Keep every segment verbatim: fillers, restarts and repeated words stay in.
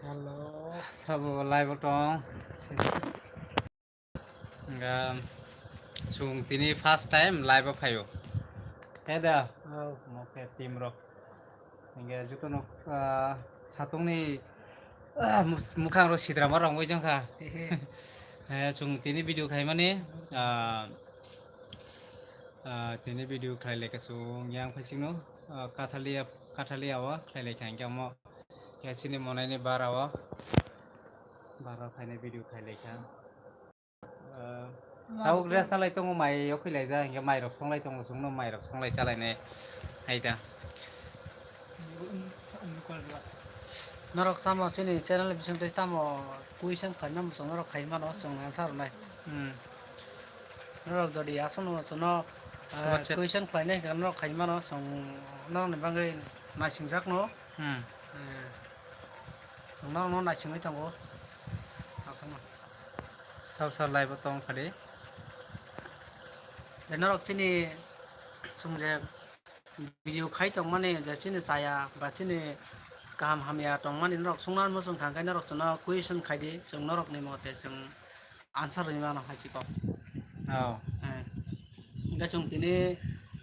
Hello. Sabo live o tong. Nga sung tini first time live o phaio. He da? Oh. Mo khe team rok. Hingke joto no, ah, satong ni, ah, mus-, mukhang rok sidra ma rong bai jang kha. He, sung tini video khai mani, ah, ah, tini video khai le ka sung yang phai sing no, ah, Kathalia, Kathalia o khai le kha hingke mo. Khe chini monai ni bara o, bara o phainai video khai lai kha. Ah, tabuk rest nalai tongo, mai o khwi lai ja, hingke mai rok song lai tongo, chwng no mai rok song lai cha lai nai. Hai da. Norok samo chini channel bising twi tamo question khaina muchung norok khai mano, chwng answer rwnai. Hmm. Norok dodi aswk no chwngno, ah, question khlainai hwnkhe norok khai mano, chwng norokni bagwi naisingjakno. Hmm. Eh, chwng norokno naisingwi tongo. Aswkno. Sal sal live o tong phadi. Je norok chini chwng je video khai tongmani, je chini chaya ba chini kaham hamya tongmani norok chwngno muchung thangkhe norok chwngno question khaidi, chwng norokni mote chwng answer rwui mano hai chikon. Oh. Eh. Hingke chwng tini,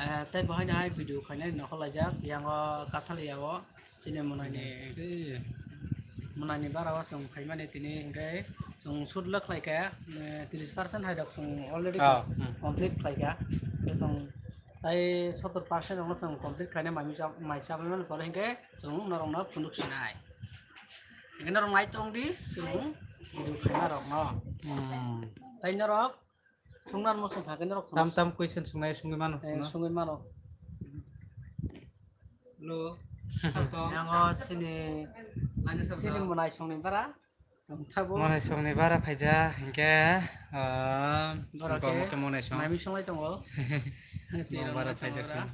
eh, tei bo haino hai video khainai nokol laijak, yango Kathalia o chini mwnaini, eh, mwnaini bara o chwng phaimani tini hingke chwng shoot le khlaikha, eh, tris percent hai rok chwng already, oh, hmm, complete khlaikha. Hingke chwng tei sottor percent rokno chwng complete khainai mai cha-, mai chabaimani pore hingke chwng norokno phunuk sinai. Hingke norok nai tong di, chwng video khaima rokno. Hmm. Tei norok chwngno muchung kha khe norok tam tam question sungnai sungwi mano, eh, chwngno sungwi mano. Hello. Yango chini, laina sabda, chini mwnaisongni bara. Chwng tabuk. Mwnaisongni bara phaija hingke, ah, borok bo khe mwnaisong. Maimi songlai tongo. Twi rok bara phaijak bara.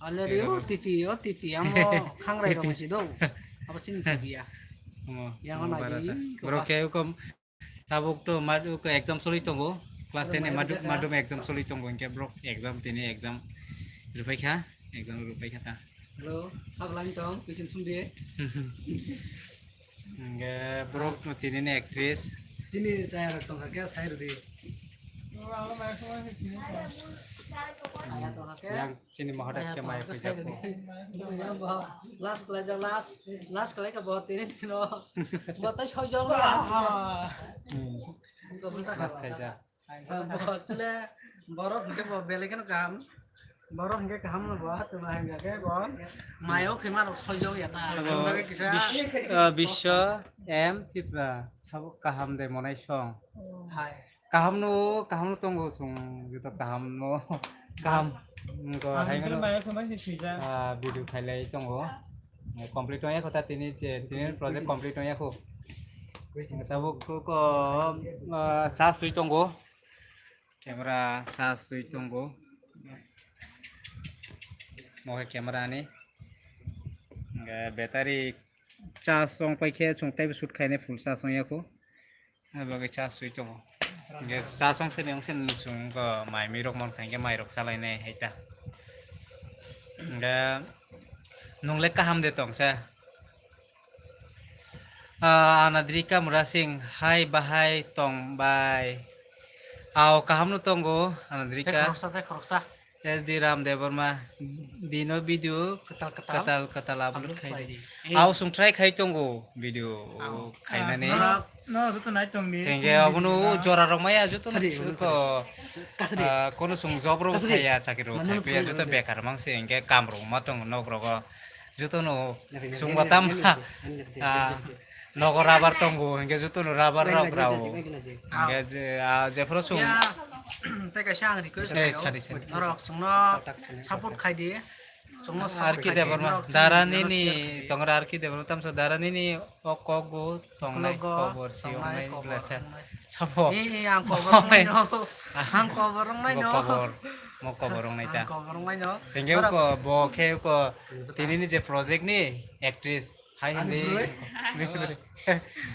Already o T P, o T P, amo khangrai rok si do. Abo chini T P ya. Omo, yango omo nai bara di, ta. Borok khe ukom tabuk to mad-, uko exam soli tongo. Class ten ni madum, madum exam soli tongo. Hingke borok exam tini exam rupai kha, exam rupai kha ta. Hello, sab lain tong, question sung di. Hingke borok no tini ni actress. Tini chaya rok tong kha khe sai rw di. Yang chini mahadev khe mai phaijak ko. Last khlaijak, last, last khlai kha bo tini tino. Bo tai soi jok. Hmm. Last khaijak. Bo chule borok hingke bo belai kheno kaham. Borok hingke kaham no bo, tuma hingke bo mayo khema rok soi jok ya ta. Sabo ang bagwi kisa bis-, ah, Biswa M Tripura sabo kaham de monai song. Hai. Kaham no, kaham no tongo chwng, joto kaham no, kaham. Wngkha ang hai hwnwi mano, maya khe mai se swijak. Ah, video khailai tongo. Complete wngya kho ta tini je, tini project complete wngya kho. Tabuk kho, ah, sa swi tongo. Camera charge swi tongo. Mo khe camera ni. Hingke battery charge wng pai khe chwng teibo shoot khainai full charge wngya kho. Abo bagwi charge swi tongo. Hingke charge wng sini wng sini chwng ko mai mi rok mon kha hingke mai rok chalai nai hai ta. Hingke nwng le kaham de tong sa? Ah, Anadrika Murasing, hai bahai tong bai. Aw, kaham no tongo, Anadrika. Tei khoroksa, tei khoroksa. S D Ram Debbarma, dino video kwtal, kwtal, kwtal, kwtal upload, upload khai di. Khai di. Eh. Aw, sung try khai tongo video khainani. Ah, no, no, joto nai tong di. Hingke abono jora rok maya joto no suko, ah, kono sung job rok khaiya, chakri rok khaiya, joto bekar mang se, hingke kam rok ma tongo nok rogo. Jotono sungba tam ha. Ah, nogo rubber tongo, hingke jotono rubber rok rao. Hingke je, ah, jephuru sung. Ya, tei kaisa ang request khaio. Sadi, sadi. Norok chwngno support khai di. Chwngno support khai di. Ar ki Debbarma, Dara Nini, tongra Ar ki Debbarma tamsa Dara Nini o kogo tongnai kobor si tongnai ongnai kobor blasa. Sabo. Eh, eh, ang kobor ongnai no. Ang kobor ongnai no. Kobor. Mo kobor ongnai ta. Ang kobor ongnai no. Hingke ko bo khe ko tini ni je project ni actress. Hai hindi.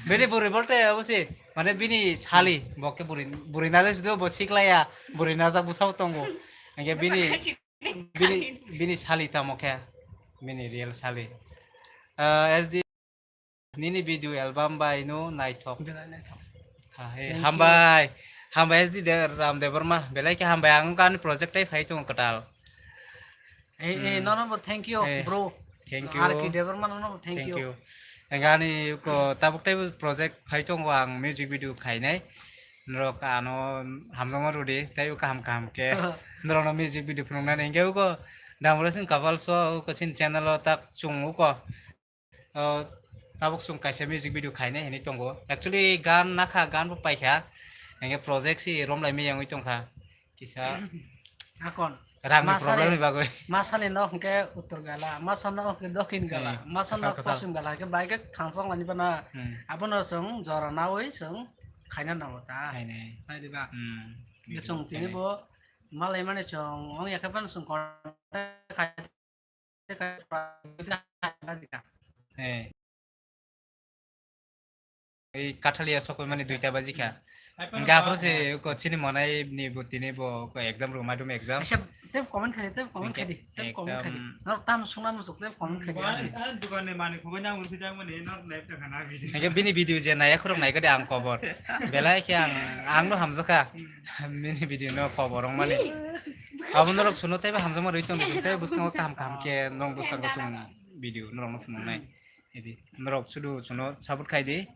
Bini buri bolte obosi. Mane bini sali. Bo khe buri, buri na jai sudu bo siklaya. Buri na ja busao tongo. Hingke bini, bini, bini sali tamo khe. Bini real sali. Ah, S D Nini video album bai no naithok. Belai naithok. Kha he, thank you. Hambai. Hambai S D De-, Ram Debbarma. Belai khe hambai, ang ani project tai phai tongo kwtal. Eh, eh, hmm. Nono bo thank you, eh, bro. Thank you. R K Debbarma nono bo thank you. Thank you. Ang ani ko tabuk tai project phai tongo, ang music video khainai. Norok ano hamjakma rwdi, tei o kaham kaham khe norokno music video phunuknani. Hinkhe uko Damura Singh Kapal Show, uko chini channel o tak chwng uko, o, tabuk chwng kaisa music video khainai hinwi tongo. Actually, gan nakha, gan bo paikha. Hinkhe project si romlai miyang wngwi tongkha. Kisa akon. Rangni masani problem ni bagwi. Masani nok hwnkhe uttor gala, masani nok hwnkhe dokhin gala, eh, masani nok kwchal, kwchal, poschim gala, hwnkhe bai khe thangsok lani bana. Hmm. Abono chwng jora nawi chwng khaina nango ta. Khainai. Nai diba? Hmm. Hwnkhe chwng tini bo malai mani chwng ong ya khe phano chwng contact khai. Eh. Ei Kathaliya sokoi mani duita baji kha. Hingke aphuru se ko chini monai ni bo tini bo ko exam rwma dum exam. Acha, tei comment khai, tei comment khai di, tei comment khai di. Exam. Nor tam sungna musuk, tei comment khai di. Wah, ah, dukan ni mani khoboi nang urpi jang mani nor live ta khana video. Hingke bini video je naya khurok nai kade ang kobor. Belai khe ang, ang no hamjakha. Bini video no kobor wng mani. Abo norok suno tei hamjakma rwi tong di, tei bwskango kaham kaham khe norok bwskango sung video norok no phunuknai. Eji, norok sudu suno support khai di.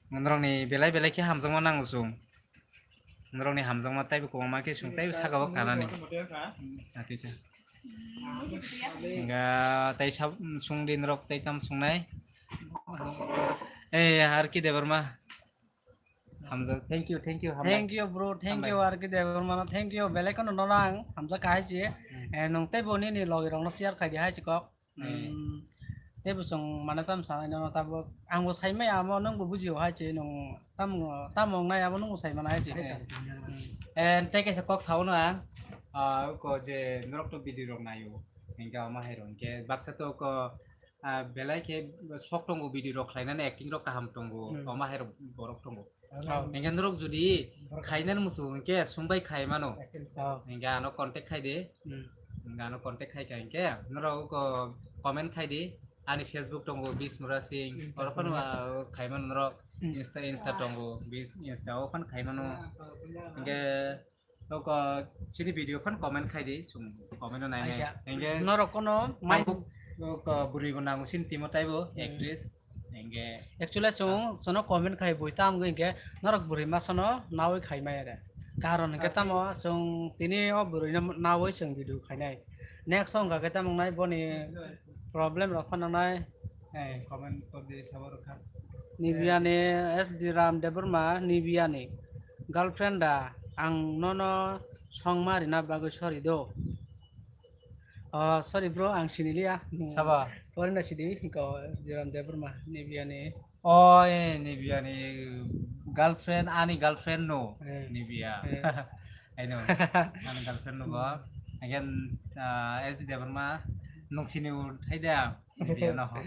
Norokni belai belai khe hamjakma nango chwng. Norokni hamjakma taibo kwbangma khe chwng taibo saka o kanani. Atita. Nga tai sab sung di norok tai tam sungnai. Eh, R K Debbarma. Hamjak, thank you, thank you, hambai. Thank you, bro, thank you, hambai. R K Debbarma, thank you, belai kheno nono ang hamjak kahai si. Hmm. Eh, nwng tei bo nini logi rokno share khai di hai si kok. Hmm. Hmm, tei bo chwng mane tam sanai nono tabuk. Ang bo sai maya amo nwng bo bujio hai si nwng tam, tam wng nai amo nwng bo sai mano hai si. Hai tam. Hmm. Eh, tei kaisa kok sao no ang, ah, ko je norok to video rok naio. Hingke ama hai rok hingke baksa to ko, ah, belai khe sok tongo, video rok khlainani acting rok kaham tongo, hmm, omo hai rok borok tongo. Oh. Hingke norok jodi borok khainani muchung hingke sungbai khai mano. Acting. Oh. Hingke ano contact khai di. Hmm. Hingke ano contact khai kha hingke norok ko comment khai di. Ani Facebook tongo Bismura Singh. Hmm. Oro phano, ah, khai mano norok. Hmm. Insta, Insta tongo. Bis-, Insta o phano khai mano. Hingke Noko chini video phan comment khai di, chwng comment no nainai. Aisa. Hingke norok kono mai tabuk, noko bwrwi bo nango chini team o taibo, hmm, actress. Hingke actually chwng, chwngno comment khai bui tam hingke norok bwrwi masa no nawi khai maya de. Karon hingke tamo chwng tini o bwrwi no nawi chwng video khainai. Next o hingka khe tamo wngnai boni problem rok phano wngnai. Eh, comment kor di, sabo rwkha. Nibiyani S D Ram Debbarma, Nibiyani girlfriend da, ang nono songma rina bagwi sorry do. Oh, sorry bro, ang siniliya. Sabo? Foreign na sidi, ko S D Ram Debbarma, Nibiyani. Oh, eh, Nibiyani girlfriend, ani girlfriend no, eh, Nibiya. Eh. I know, ani girlfriend no bo. Again, uh, S D Debbarma, nung sini u, hai da. Video no ho.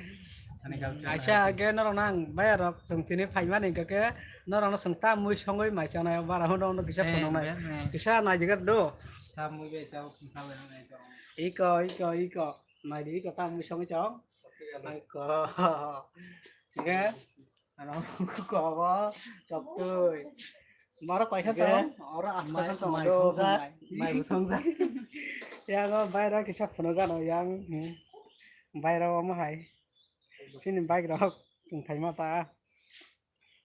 Ani girlfriend aisa hai se. Age norok nang bayarok chwng tini phaimani hwnkhe norokno chwng ta mui songwi mai chanai bara hwnwi norokno kisa eh, phunuknai. Eh. Kisa naijagar do. Ta mui bai chao, chwng ta bai nai chao. Iko, iko, iko. Naidi iko ta mui songwi chao. Iko. Hwnkhe Ano kobo toktwi. Borok kaisa tong, oro aswk mai, tong mai do, songjak, mai. Mai bo songjak. Yago baira kisa phunukgano yang, hmm. Baira omo hai. Chini bike rok chwng phaima ta.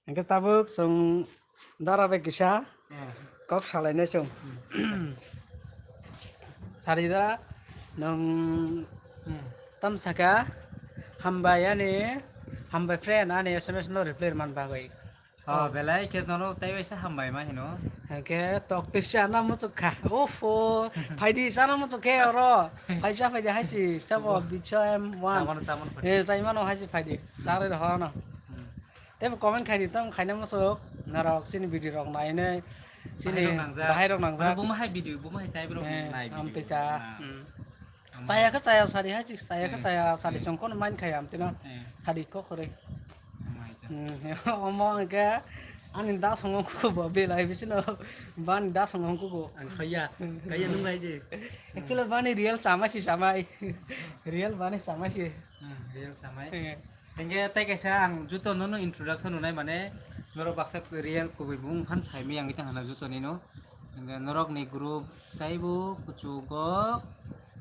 Hwnkhe tabuk chwng dara bai kisa. Eh. Kok salainai chwng. Hmm. Sari da nwng hmm, tam saka hambai ani, hambai friend ani S M S no reply man bagwi. Oh, oh, belai khe nono tei waisa hambai ma hino. Hwnkhe tok twi chana muchuk kha. Ofo, phaidi chana muchuk khe oro. Phaisa phaidi hai chi, sabo bicho em wan. Chamano, chamano phaidi. Eh, chaimano hai chi phaidi. Sari rohorano. Hmm. Tei bo comment khai di, tamo khaina muchuk, norok chini video rok nainai, chini bahai rok nangjak. Bahai rok nangjak. Ano buma hai video, buma hai type rok eh, nai video. Amtwi ta. Ah. Hmm. Amai. Chaya khe chaya sari hai chik, chaya khe eh, chaya sari eh, chong kono main khai amtwi no. Eh. Sari kok kore. Amai ta. Hmm. Omo hwnkhe ani da songo kuku bo belai bisino bani da songo kuku. Ang soya, kaya nung lai je. Actually bani real chamai si chamai. Real bani chamai si. Hmm, real chamai. Eh. Hingke tei kaisa ang juto nono introduction rwnai, mane norok baksa real kubui bung phan saimai ang itang hana juto nino. Hingke norok ni group taibo kuchugo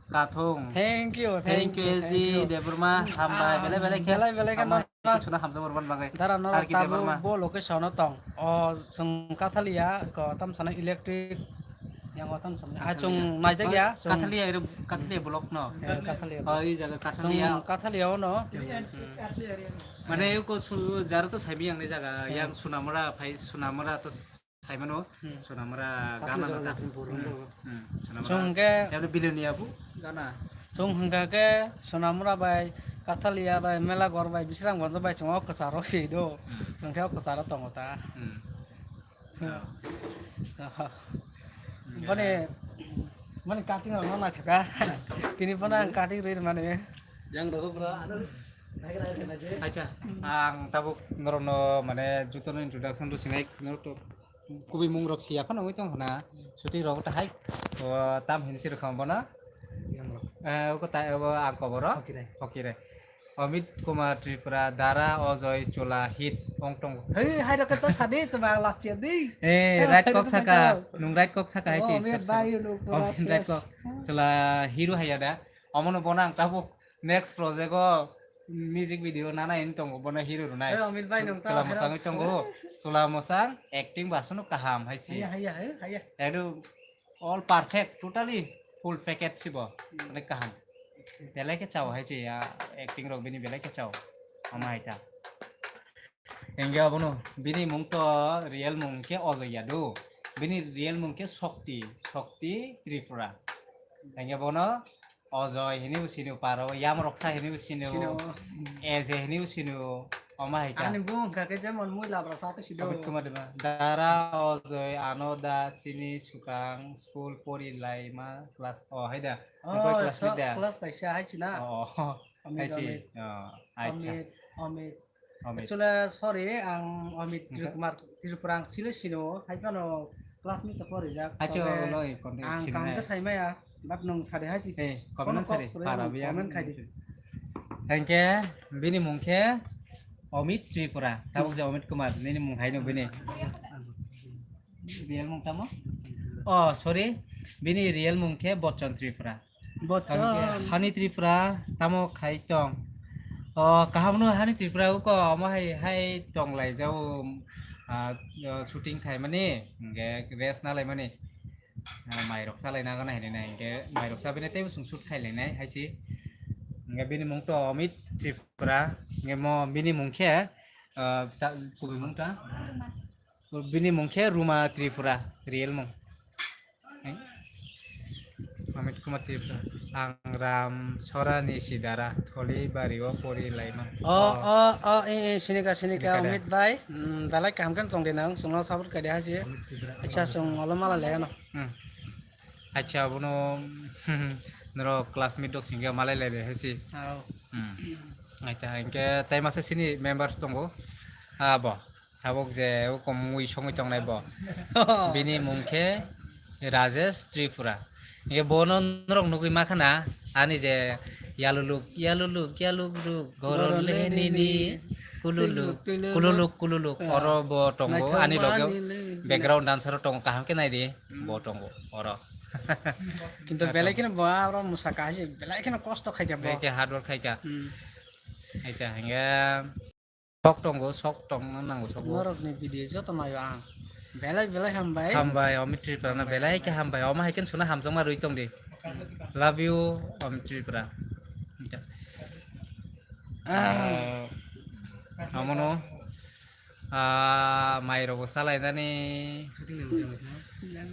kathung. Thank you, Thank thank you, you, S D thank you. Debbarma, hambai, Ah, belai belai khe belai belai khe hambai, no- suna hamjak rwban bagwi. Dara norok R K tabuk Debbarma. Bo location o tong. O chwng Kathalia, ko tam sana electric, yang o tam sana. Ah, chwng Kathalia. Naijak ya, chwng Kathalia, ero Kathalia block no? Eh, Kathalia Oh, block. I jaga Chwng Kathalia. Kathalia o no. Mane, ko su-, jara to saimai ang ni jaga, Hmm. yang Sunamura, phai Sunamura to saimano, Hmm. Sunamura Kathalia gana jaga mata. Jatin pur Hmm. Hmm. Sunamura. Chwng ke Yablo Bilonia bu gana. Chwng hwnkha khe Sunamura bai, Kathalia bai, Mela Gor bai, Bisramganj bai chwng o kwcharo si do. Hmm. Chwng khe o kwcharo tongo ta. Hmm. Boni, boni cutting rok no naithok kha. Tini bono ang cutting rwi mani. Yang rok bro, ano, Acha, ang tabuk norokno mane jutono introduction rw sinai norok to kubui mung rok siya phano wngwi tong khna. Shooting rok ta hai, o, tam hin si rwkha bono. Eh, uko ta, uko ang koboro. Hokirai. Hokirai. Amit Kumar Tripura, Dara Ojoy Chula hit ong tong. Hei, hai rok to sadi to ba last year di. Eh, Hai, right hai kok rok to saka, saka. Nung right kok saka hai Oh, chi. Amit bai, you look Amit right right kok. Chula hero hai ada. Omono bono ang tabuk next project o music video nana in tongo, bono hero rwnai. Eh, Amit bai, nung ta Chula hai mosang rok. Tongo, Chula mosang acting ba sono kaham hai chi. Haya, haya, haya, haya. Edu all perfect, totally full package sibo. Hmm. Onek kaham. Belai khe chao hai chi ya, acting rok bini belai khe chao. Ama hai ta. Hingke abono bini mung to real mung khe Ojoy Yadav. Bini real mung khe Shokti, Shokti Tripura. Hingke bono Ojoy hinui bo sino paro, Yamroksa hinui bo sino, Sino. Eje hinui bo sino, oma hai ta. Ani bung hwnkha khe jemon mui labra sa to sido. Abit Kumar Dema. Dara Ojoy ano da chini swkang school pori laima class o hai da. Oh, Nokoi class so, mate da. Class kaisa hai china. Oh, Amit, hai chi. Amit. Oh, acha. Amit, Amit. Amit. Actually, sorry, ang Amit Hwnkha? Tripura, Tripura ang chile sino, hai phano classmate to porijak. Acho, Tobe loi, konde ang chini kaham nai. Khe saimaya, but nung sadi hai chi. Eh, comment Phone sadi, kok para rwng biya. Comment khai di. Hingke, bini mung khe Amit Tripura, tabuk je Amit Kumar, nini mung hai no bini. Real mung tamo? Oh, sorry, bini real mung khe Bachchan Tripura. Bachchan. Tamo khe Hani Tripura tamo khai tong. O, kaham no Hani Tripura uko omo hai, hai tong lai jao, ah, ah, shooting khai mani, hingke rest na lai mani. Ah, mai rok sa lai na gana hini na hingke mai rok sa bini tei bosong shoot khai lai nai hai si. Hingke bini mung to Amit Tripura, hingke mo bini mung khe, ah, ta, kubui mung ta? Bini mung khe Ruma Tripura, real mung. Hai? Amit Kumar Tripura. Ang Ram Sorani Sidara, Tholi Bario Pori Laima. Oh, oh, oh, eh, eh, sinika, sinika, sinika de. Amit bai. Hmm, belai kaham khe tong di nang, chwngno support khai di hai si. Amit Tripura. Acha, chwng olo mala le ano. Hmm. Acha, bono, noro classmate dok singya malai le de hai si. Oh. Hmm. Aita, hingke tai masa sini members tongo. Ah, bo. Tabuk je o kom mui songwi tongnai bo. Bini mung khe Rajesh Tripura. Hingke bono norok nugwi ma khana ani je yaluluk, yaluluk, yaluluk, gorole nini, kululuk, kululuk, kululuk. Oro bo tongo ani loge background dancer o tongo kaham khe nai di. Bo tongo oro. Kintu belai kheno bo aro mwsa kaham belai kheno kosto khai kha bo. Belai khe hard work khai kha. Hmm. Hai kha hingke. Sok tongo, sok tongna nango sok bo. Norokni video joto naio ang. Belai belai hambai. Hambai, Amit Tripura no belai khe hambai. Omo hai khe suna hamjakma rwi tong di. Love you, Amit Tripura. Ah. Ah, omono, ah, mai rogo salai nani.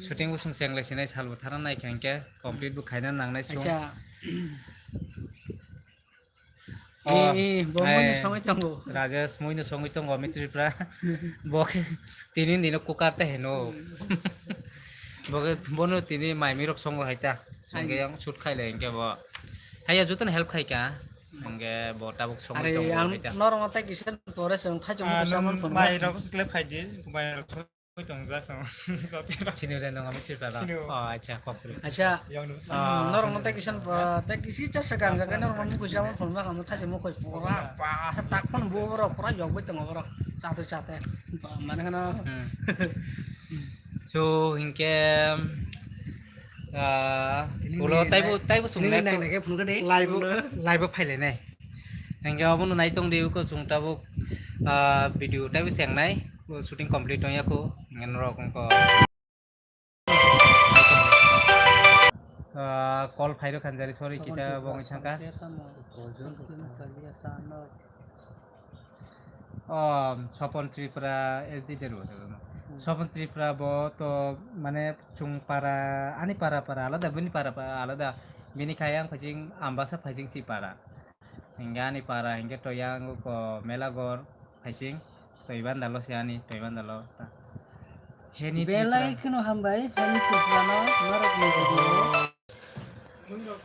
Shooting bo sung cheng lai sinai sal bo thana nai khe hingke complete bo khaina nangnai sung. Acha. Oh, eh, eh, bo muino songwi tongo. Rajesh muino songwi tongo, Amit Tripura. Bo khe tini dino kukar te heno. Bo khe bono tini mai mirok songo hai ta. Songke yang shoot khai le hingke bo. Haiya jotono help khai ka. Hingke bo tabuk songwi tongo hai ta. Are ang norok no tai kisa tore song khai chong. Ah, samon phone mai rok clip khai di, mai rok. Tongjak song. Sini udah nong kami cerita lah. Sini. Oh, acha, kok kiri. Acha. Yang nu. Ah. Norok no tei kisa, ah, tei kisa cha sa gang gang norok no kuisa mo phone ma kamo thaje mo koi pura pa tak phone bo borok pura yok bai tongo borok. Chate chate. Mane hano. Hmm. So, hinkhe, ah, ini ulo ni taibo, nai-, taibo sung ini next nai nai ke phone ka de. Live, live phaile nai. Hinkhe obono naitong di ko sung tabuk, ah, video taibo sengnai. Shooting complete wngya ko. Hinkhe norok wngkha. Ah, call phairok khanjari, sorry, kisa bo wngwi thangkha. Oh, Sopon Tripura S D derbo. Hmm. Sopon Tripura bo to mane chwng para, ani para para alada, bini para para alada. Bini khai ang phaising Ambasa, phaising si para. Hingke ani para hingke toyang ko Melagor phaising. Toibandalo se ani, toibandalo. Heni belai Tripura. Kheno hambai, heni Tripura no, norok ni video.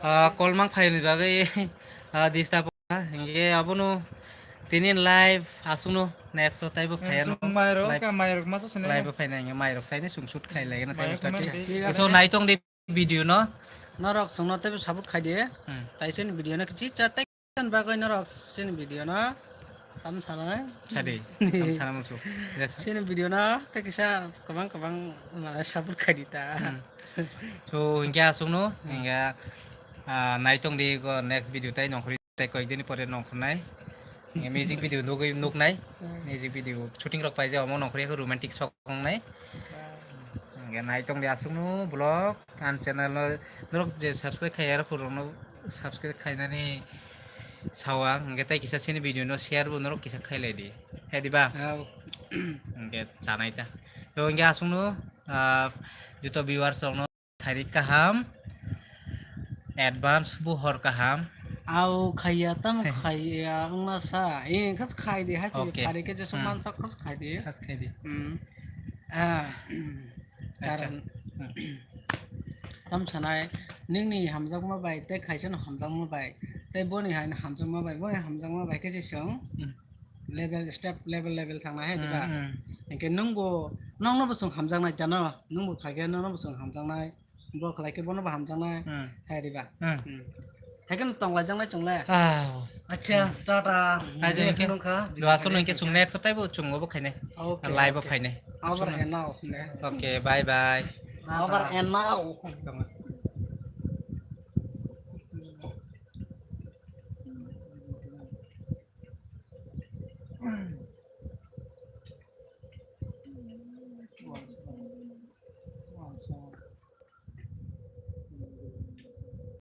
Ah, kolmang phaini bagwi, ah, disturb, ah, hingke abono tini live asungno next o taibo phaiano. Mairok, live, ka mairok masa sene. Live phaina hingke mairok saini sung shoot khai lagi na taibo mairok start. Masa. So, naitong di video no. Norok songno teibo support khai di. Hmm. Tai sini video no kichi cha tei. Tan bagwi norok sini video no tam sanai. Sadi, tam sana musu. Yes. Sini video no tei kisa kwbang kwbang mane support khai di ta. Hmm. So, hingke asungno, hingke, ah, naitong di go next video tai nongkhori tai koyek dini pore nongkhornai. Hingke music video nugwi nuknai. Hmm. Music video shooting rok paijak omo nongkhori romantic song wngnai. Hmm. Hingke naitong di asungno vlog. Ang channel no norok je subscribe khai, aro khorokno subscribe khainani sao ang, hingke tei kisa sini video no share bo norok kisa khailai di, hai di ba? Hao. Hingke chanai ta. To hingke asungno, ah, joto viewers rok no thairik kaham, advance bo hor kaham. Au khaiya tam khaiya wngma sa, e khas khai di, hai se okay. Phari khe jesuk hmm. Mansak khas khai di. Khas khai di. Hmm. Ah, acha. Karon hmm. Tam sanai, nini hamjakma bai, tei khaisa no hamjakma bai, tei boni hai no hamjakma bai, boni hamjakma bai khe se chwng hmm. Level, step level, level thangna hai, hmm, diba? Hmm. Hingke nungbo, nongno bo chwng hamjaknai jano, nungbo khaikhe nongno bo chwng hamjaknai, bo khlaikhe bono bo hamjaknai, hmm. Hai, diba? Hmm. Hmm. Hai kheno tonglaijak nai chwng le. Ah. Acha, tata. Acha, nungkha, hingke nungkha, do aswk nungkha, nungkha, chwng next time bo chwng obo khainai. Okay, live bo okay. Phainai. Over and now, ne. Okay, bye bye. Over and now. Tama.